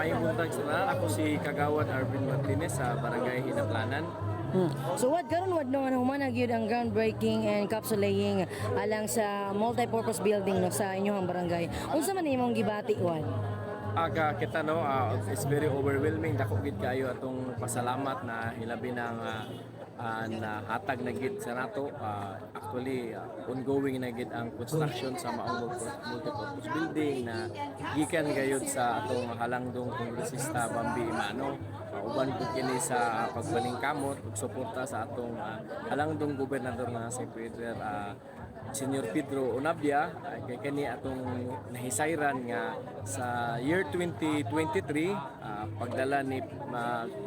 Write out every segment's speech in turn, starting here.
Maayong buntag sa tanan. Ako si Kagawad Arvin Martinez sa Barangay Hinaplanan. So what karon, wad, no, human na gyud ang groundbreaking and capsule laying alang sa multi-purpose building, no, sa inyong barangay. Unsa man imong gibati, wad? Aga kita, no, it's very overwhelming. Dako gid kayo atong pasalamat na hilabi ng na hatag na gid sa nato. Actually, ongoing na gid ang construction sa maong multipurpose building na gikan gayud sa atong halangdong kongresista Bambi Emano. Uban pud kini sa pagpaningkamot ug suporta sa atong halangdong gobernador nga si Peter Senior Pedro Onabia, kay kani atong nahisayran nga sa year 2023, pagdala ni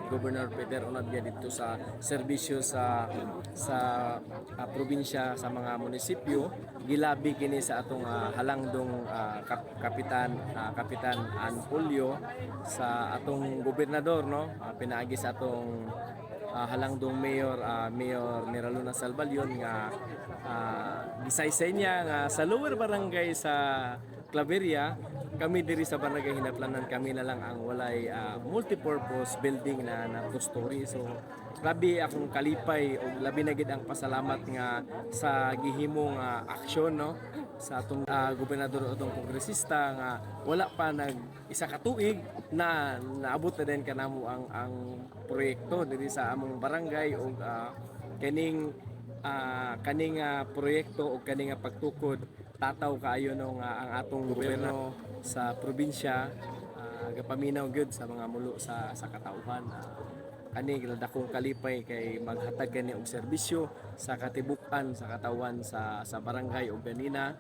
Governor Peter Onabia dito sa serbisyo sa probinsya, sa mga munisipyo, gilabi kini sa atong halangdong Kapitan Ann Polio sa atong gobernador, no, pinaagi sa atong halangdong mayor, Mayor Miraluna Salvalion, nga gisaysay niya nga sa lower barangay sa Claveria, kami diri sa Barangay Hinaplanan, kami na lang ang walay multipurpose building na two story. So grabe akong kalipay ug labi na gid ang pasalamat nga sa gihimong aksyon, no, sa atong gobernador, atong kongresista, nga wala pa nag isa ka tuig na naabot na din kanamo ang proyekto diri sa among barangay. Ug kaning kaning proyekto o kaning pagtukod, tataw kaayo, no, nga ang atong gobyerno sa probinsya gapaminaw gyud sa mga mulo sa katawhan. Kani dakong kalipay kay maghatag kani og serbisyo sa katibuk-an sa katawan sa barangay. Ug ganina,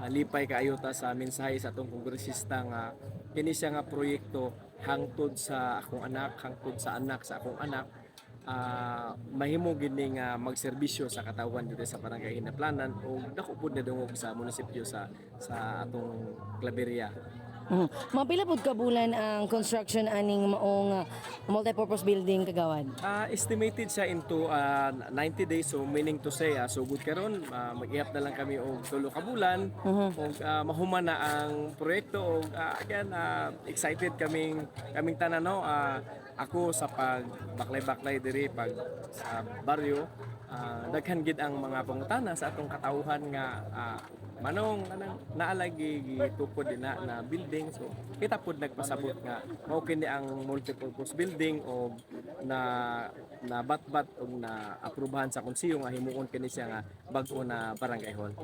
lipay kaayo ta sa mensahe sa atong kongresista nga kini siya nga proyekto, hangtod sa akong anak, hangtod sa anak sa akong anak, mahimo gid ni nga magserbisyo sa katawan dito sa Barangay Hinaplanan ug dako pud na dungog sa munisipyo sa atong Claveria. Mapila pud ka bulan ang construction aning maong multi-purpose building, kagawad? Estimated siya into 90 days, so meaning to say, sugod karon, mag-ihap na lang kami og 3 ka bulan ug mahuman na ang proyekto. Ug again, excited kaming kaming tanan, no. Ako sa pag baklay-baklay diri pag sa baryo, daghan gid ang mga pangutana sa atong katawhan nga manong kanang naalagi gitukod din na na building. So kita pud nagpasabot nga mao kini ang multipurpose building o na na batbat og na aprubahan sa konseyo nga himuon kini siya nga bag-o na barangay hall.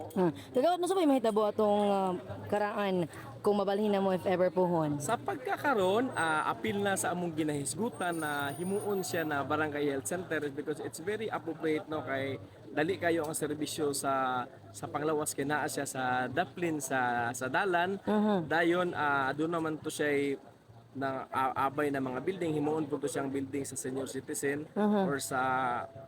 Kagawad, no, sa may mahitabo atong karaan kung mabalhin na mo if ever puhon? Sa pagkakaron, apil na sa among ginahisgutan na himuon siya na barangay health center because it's very appropriate, no, kay dali kayo ang serbisyo sa panglawas kay naa siya sa daplin sa dalan. Dayon aduna man to siya na abay na mga building, himuon po to siyang building sa senior citizen or sa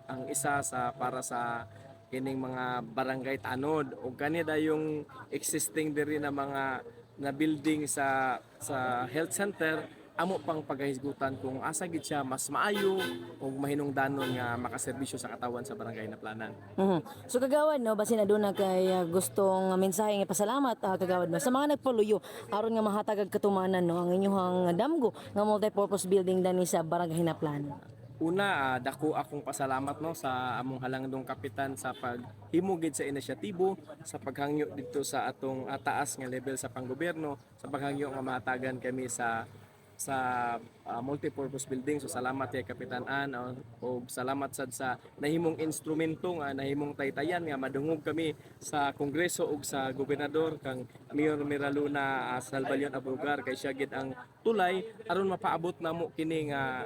ang isa sa para sa kining mga barangay tanod. O kani yung existing diri na mga na building sa health center, amo pang paghahisgutan kung asa gid siya mas maayo ug mahinungdanon nga makaserbisyo sa katawan sa Barangay Hinaplanan. So kagawad, no, basin aduna kay gustong mensahe nga pasalamat, kagawad, no, sa mga nagpaluyo aron nga mahatag og katumanan, no, ang inyong damgo nga multi-purpose building dani sa Barangay Hinaplanan. Una, dako akong pasalamat, no, sa among halangdong kapitan sa paghimo gid sa inisyatibo sa paghangyo dito sa atong taas nga level sa panggobyerno sa paghangyo nga mahatagan kami sa multipurpose building. So salamat kay Kapitan Ann o salamat sad sa nahimong instrumento nga nahimong taytayan nga madungog kami sa kongreso ug sa gobernador, kang Mayor Miraluna Salvalion Abrugar, kay siya gid ang tulay aron mapaabot namo kini nga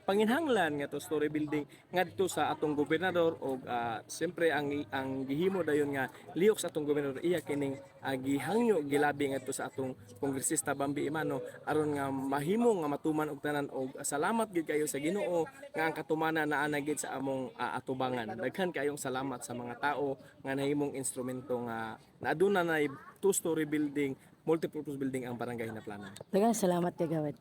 panginhanglan nga two story building ngadto sa atong gobernador. Og siyempre ang gihimo dayon nga lihok sa atong gobernador, iya kining gihangyo, gilabi ngadto sa atong kongresista Bambi Emano aron nga mahimo nga matuman og tanan. Og salamat gid kayo sa Ginoo nga ang katumanan naa na gid sa among atubangan. Daghan kayong salamat sa mga tao nga nahimong instrumento nga naaduna na two-story building, multipurpose building ang Barangay Hinaplanan. Daghang salamat, kagawad.